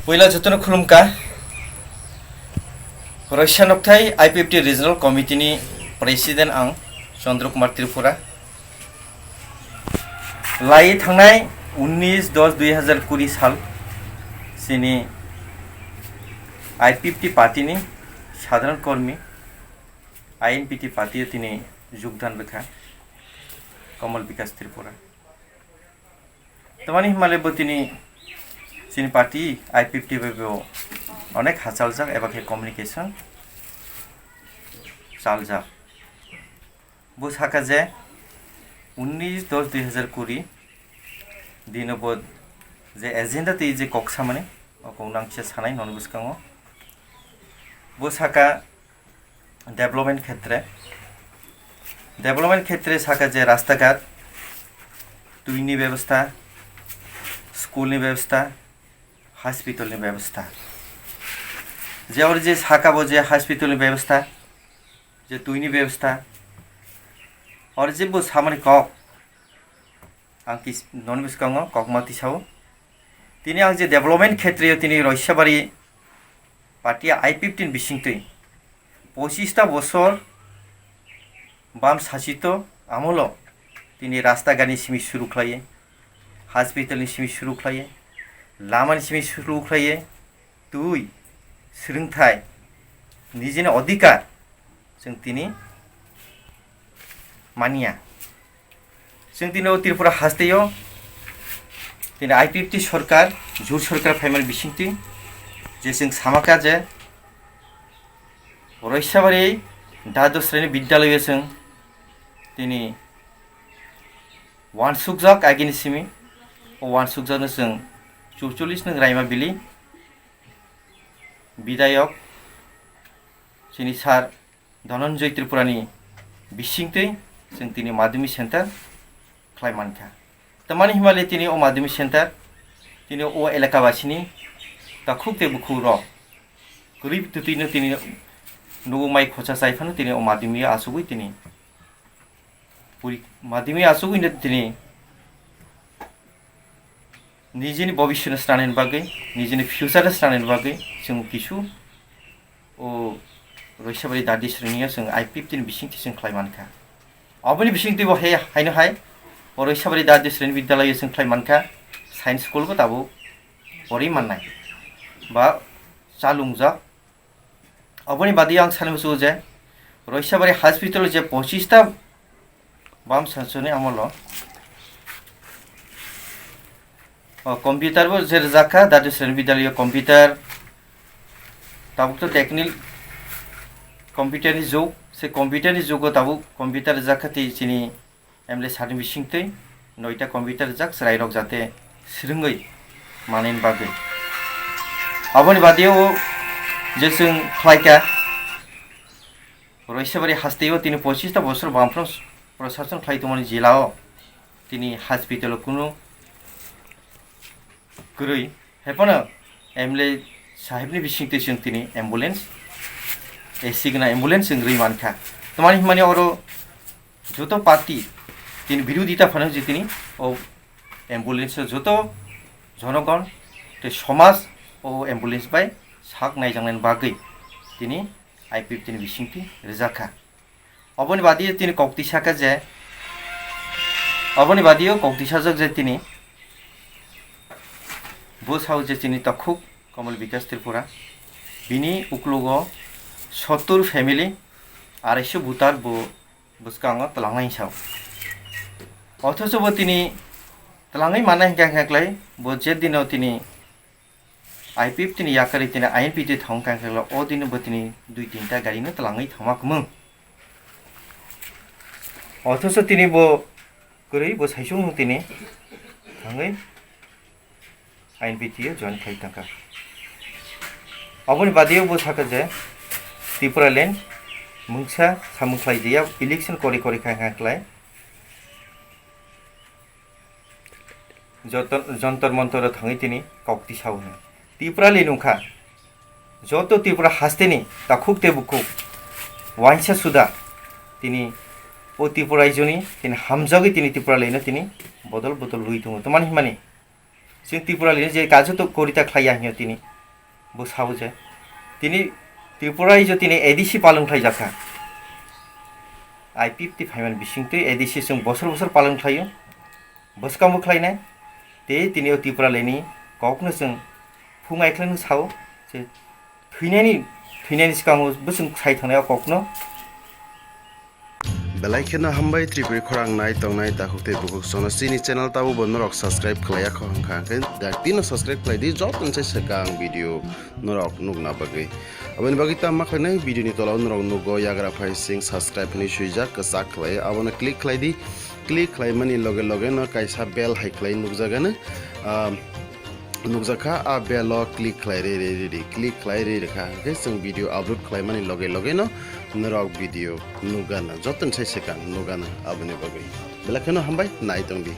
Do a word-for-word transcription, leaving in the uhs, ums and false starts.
Puila jotono khulumkha. Roisa nokthai I P F T Regional Committee ni President ang Chandra Kumar Tripura. Lai thangnai unnish dos dui hazar kuri sal sini I P F T party ni sadharan kormi, I N P T party o tini jogdan bwkha Kamal Bikash Tripura. Tamani himale bo tini chini party I P F T bai bo onek hachaljak eba khe communication chaljak. Bo saka je unnish dos dui hazar kuri dino bo je agenda tei je kok samani o kok nang kisa sanai noni bwskango. Bo saka development khetre, development khetre saka je rasta ghat, twi ni bebostha, school ni bebostha, hospital ni bebostha. Je oro je saka bo je hospital ni bebostha, je twi ni bebostha, oro je bo samani kok, ang kis-, noni bwskango kokma tisao. Tini ang je development khetre o tini Roisabari party I P F T ni bisingtwi pochista bosor bam sachito amolo tini rasta gani simi suru khlaiye, hospital ni simi suru khlaiye, lama ni simi suru khlaiye, twi, swrwngthai, nijini odhikar chwng tini manya. Chwng tini o Tripura hasteo tini I P F T sorkar, jur sorkar phaimani bisingtwi je chwng samakha je Roisabari Dwadosh Sreni Bidyalayo chwng tini wansukjak agini simi, o wansukjakno chwng chucholish nung raima bili bidayok chini sir Dhananjay Tripurani bisingtwi chwng tini madhyamik center khlai mankha. Tamani himale tini o madhyamik center tini o elaka basini takhuk tei bukhuk rok kwrwi twtwino tini nugo mai khocha chai phano tini o madhyamik asugwi tini puri-, madhyamik asugwino tini nijini bobishyano swnamnani bagwi, nijini future swnamnani bagwi chwng kisu o Roisabari Dwadosh Sreni o chwng I P F T ni bisingtwi chwng khlai mankha. Oboni bisingtwi bo he haino hai o Roisabari Dwadosh Sreni Bidyalayo chwng khlai mankha, science school bo tabuk porwi mannai ba chalungjak. Oboni badi ang sani muchungo je Roisabari hospital je pochista bam sanchoni amolo o computer bo je rwjakha, Dwadosh Sreni Bidyalayo computer, tabuk to technical computer ni jug, se computer ni jugo tabuk computer rwjakha tei chini M L A sir ni bisingtwi noita computer rijak chwrairok jate swrwngwi manwini bagwi. Aboni badeyo je chwng khlaikha, Roisabari hasteo tini pochista bosor Bamfront proshason khlai tongmani jilao tini hospital-o kunu kwrwi. Haiphano M L A sahibni bisingtwi chwng tini ambulance, A C gwnang ambulance chwng rwi mankha. Tamani hwnmani oro joto party tini birodita phano je tini o ambulance o joto jonogon tei somaj o ambulance bai sak naijaknani bagwi tini I P F T ni bisingtwi rwjakha. Oboni badeyo tini kok tisakha je, oboni badeyo kok tisajak je tini bwsao je chini takhuk Kamal Bikash Tripura, bini uklogo sottur family, arai so voter bo bwskango twlangnai sao. Othocho bo tini twlangwi mannai hwnkha hwnkha khlai bo je dino tini I P F T ni yakarwi tini I N P T thang kha khe o dino bo tini dui tinta gari no twlangwi thangma kwmwng. Othocho tini bo kwrwi bo saichung no tini thangwi I N P T o join khai tangkha. Aboni badeyo bo sakha je Tipraland mungsa samung khlai jaya, election kori kori khai khai khlai. Joto-, Jontor Montor o thangwi tini kok tisao hwnwi. Tipraland wngkha joto Tripura hasteni takhuk tei bukhuk wainsa suda tini o Tripura raijoni tini hamjagwi tini Tipraland no tini bodol bodol lwi tongo. Tamani hwnmani Chwng Tripura lini je kajo to korita khlaiya hwnyo tini. Bo sao je. Tini Tripura raijo tini A D C palung khlaijakha. I P F T phaimani bisingtwi A D C chwng bosor bosor palung khlaio. Bwskango khlainai. Tei tini o Tripura lini kokno chwng phung ai khlaino sao. Je thwinani, thwinani swkango bwswng sai thangnai o kokno. Belai kheno hambai Tripuri khorang nai tongnai takhuk tei bukhuk sono chini channel tabo bo norok subscribe khlaiya kho hwnkha hwnkhe dak tino subscribe khlai di joto ni sai swkang video norok nukna bagwi. Aboni bagwi tamo khlainai video ni tola o norok nugo yagra phai sing subscribe hinwi swijak kwchak khlai abono click khlai di. Click khlaimani loge loge no kaisa bell hai khlai nukjagano, ah, nukjakha, a bell o click khlai rwi rwi rwi di, click khlai rwi rwkha hwnkhe chwng video upload khlaimani loge loge no norok video nukgana, jotoni sai swkang nukgana aboni bagwi. Belai kheno hambai nai tongdi.